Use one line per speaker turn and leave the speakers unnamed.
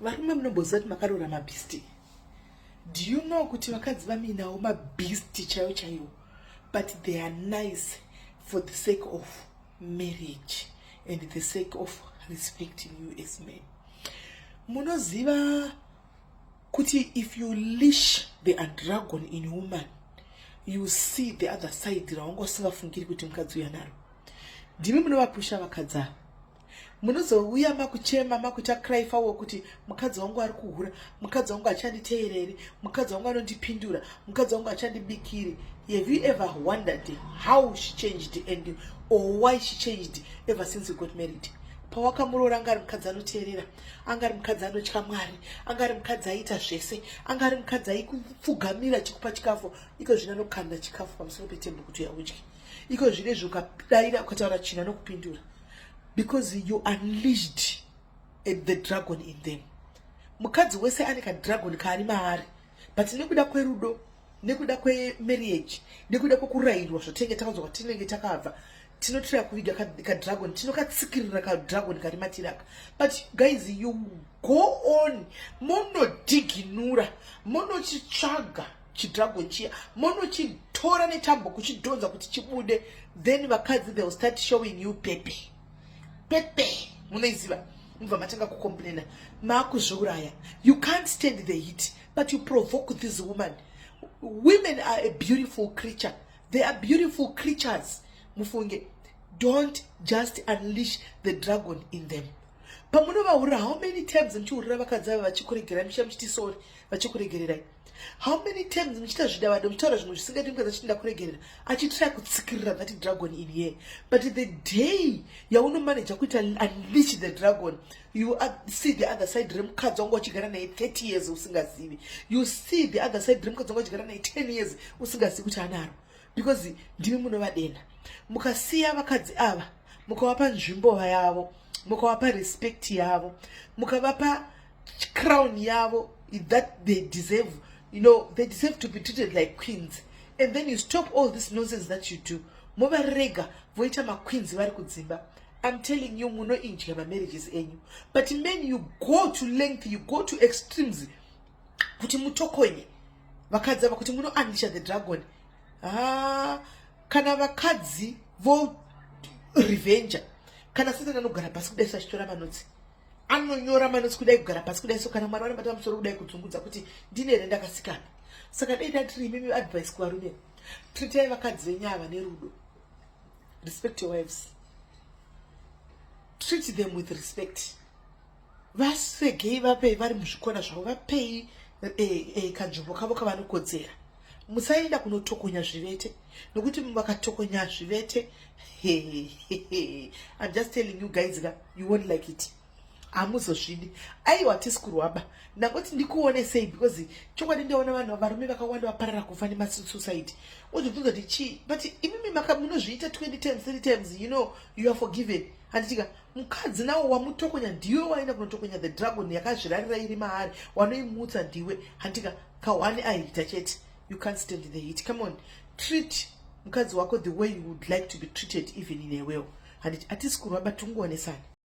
Varume, munomboziva kuti makaroora mabeast? Do you know kuti vakadzi vaminawo mabeast chaiwo chaiwo, but they are nice for the sake of marriage and the sake of respecting you as men? Munoziva kuti if you leash the dragon in woman, you see the other side rawanga usingafungiri kuti mukadzi uya naro? Ndimi munovapusha vakadzi ava. Munozouya makuchema, makuita cry foul kuti mukadzi wangu ari kuhura, mukadzi wangu achanditeereri, mukadzi wangu anondipindura, mukadzi wangu achandibikiri. Have you ever wondered how she changed and or why she changed ever since you got married? Pawakamuroora anga ari mukadzi anoteerera, anga ari mukadzi anotya Mwari, anga ari mukadzi aiita zvese, anga ari mukadzi aikupfugamira chikupa chikafu. Iko zvino anokanda chikafu pamusoro petable kuti yaudye. Iko zvino izvi ukadaira, ukataura chinhu, anokupindura because you unleashed the dragon in them. Mukadzi wese ane kadragon kaari maari, but nekuda kwerudo, nekuda kwemarriage, nekuda kwekurayirwa zvatinenge takanzwa kwatinenge takabva, tinotraya kuviga kadragon, tinokatsikirira kadragon kari matiraka. But guys, you go on, monodhiginura, monochitsvaga chidragon chiya, monochitora netambo kuchidhonza kuti chibude. Then vakadzi, they will start showing you pepe pepe, munoiziva. Mubva matanga kucomplaina, maakuzviuraya. You can't stand the heat, but you provoke this woman. Women are a beautiful creature. They are beautiful creatures, mufunge. Don't just unleash the dragon in them pamunovahurira. How many times muchihurira vakadzi ava vachikuregerai, muchiya muchiti sorry, vachikuregererai? How many times muchiita zvidavado, muchitaura zvimwe zvisingadi, mukadzi achiti ndakuregerera, achitry kutsikirira that dragon in here? But the day yaunomaneja kuita unleash the dragon, you see the other side remukadzi wanga uchigara naye 30 years usingazivi. You see the other side remukadzi wanga uchigara naye 10 years usingazivi kuti anaro, because ndimi munovadena. Mukasiya vakadzi ava, mukavapa nzvimbo yavo, mukavapa respect yavo, mukavapa crown yavo that they deserve, they deserve to be treated like queens, and then you stop all this nonsense that you do, movarega voita maqueens vari kudzimba, I'm telling you, munoenjoya mamarriages enyu. But men, you go to length, you go to extremes kuti mutokonye vakadzi ava, kuti munounleasha the dragon. Ha, kana vakadzi vorevenja, kana Satani anogara pasi kudai so achitora manotes, anonyora manotes kudai, kugara pasi kudai so, kana Mwari vanobata musoro kudai kudzungudza kuti ndine here ndakasikana. Saka dai ndatiri imimi, advice kuvarume: treatai vakadzi venyu ava nerudo. Respect your wives, treat them with respect. Vasegei, vapei vari muzvikona zvavo, vapei kanzvimbo kavo kavanokodzera. Musaenda kunotokonya zvivete, nokuti vakatokonya zvivete, I'm just telling you guys ka, you won't like it, hamuzozvidi. Aiwa, tisi kurwaba, ndangoti ndikuonesei because chokwadi ndaona vanhu, varume vakawanda vaparara kufa nemasuicide. Ozvibvunza kuti chii? But imimi munozviita 20 times, 30 times, you know you are forgiven, handitika? Mukadzi nawo wamutokonya, ndiwe waenda kunotokonya the dragon yakazvirarira iri maari, wanoimutsa ndiwe, handika? Kahwani aita chete, you can't stand the heat. Come on, treat mukadzi wako the way you would like to be treated, even in a well, handiti? Hatisi kurwaba, tingoonesana.